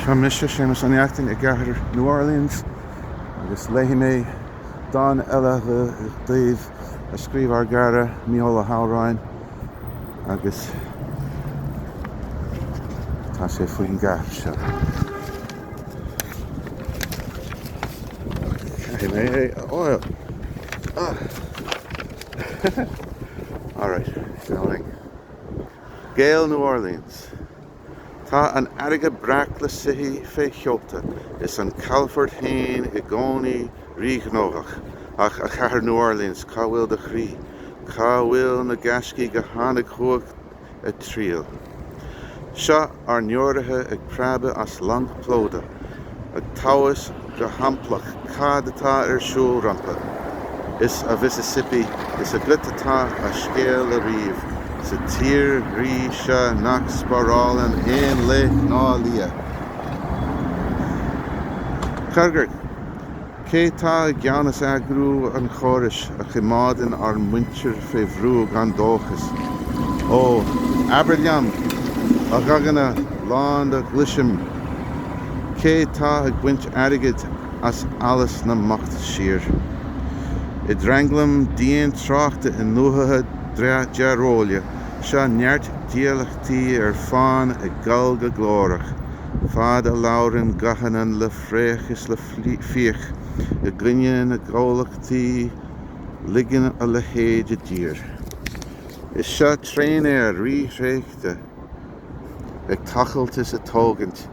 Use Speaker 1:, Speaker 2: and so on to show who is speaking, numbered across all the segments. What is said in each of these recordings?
Speaker 1: Seo mise, Séamus Ó Neachtain, i gcathair New Orleans agus léifidh mé dán eile daoibh a scríobh ár gcara Mícheál Ó hOdhráin agus tá sé faoin gcathair seo. Caithfidh mé é a fháil. Ah. Alright, seo linn. Gaeil New Orleans. Tá an fharraige breac le soithí fé sheolta is an calafort fhéin i gcónaí ríghnóthach, ach a chathair New Orleans cá bhfuil do chroí? Cá bhfuil na gaiscígh a tháinig chugat ag triall? Seo ár ndeoraithe ag preabadh as lanc plóda, ag tomhas go hamplach cad atá ar siúl rompu. Is, a Mhississippi, is agat atá a scéal le ríomh, sa tír ghroí seo nach spárálann aon laoch ná lia. Cogar, Cé tá i gceannas eagrú an chórais a choimeádann ár muintir fé bhrú gan dóchas? Ó, abair liom, a ghuganna lán de ghlisim, cé tá ag baint airgid as allas na mbocht siar? I dtranglam dian tráchta i ndúiche dearóile, seo neart dílleachtaí ar fán ag gol go glórach, fad a labhrann guthanna le fraoch is le fiach i gcoinne na gcomhlachtaí ligeann a leithéid i dtír. Is seo tréanaer rí-thraochta ag tochailt is ag tógaint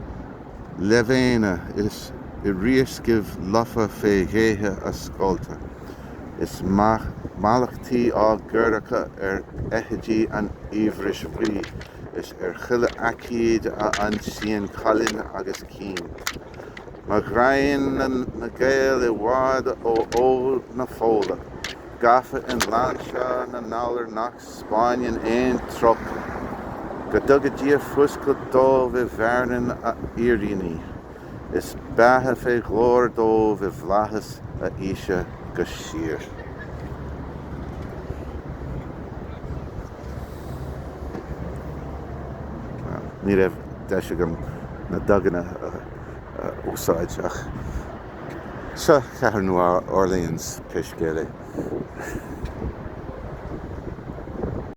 Speaker 1: leibhéanna is i riascaibh lofa fé ghéithe a scólta, is mallachtaí á gcur acu ar fheithidí an fhiabhrais bhuí is ar chuile aicíd a ionsaíonn colainn agus cinn. Má ghreidheann na Gaeil i bhfad ó fhód na Fódhla, gafa i nglann seo na ngalar nach 'spáineann aon trócaire, go dtuga Dia fuascailt dóibh i bhfearann a fhírinní, is beatha fé ghlóir dóibh i bhflaitheas a aoise go síor. Ní raibh deis agam na duganna a úsáid ach seo cathair New Orleans pé scéal é.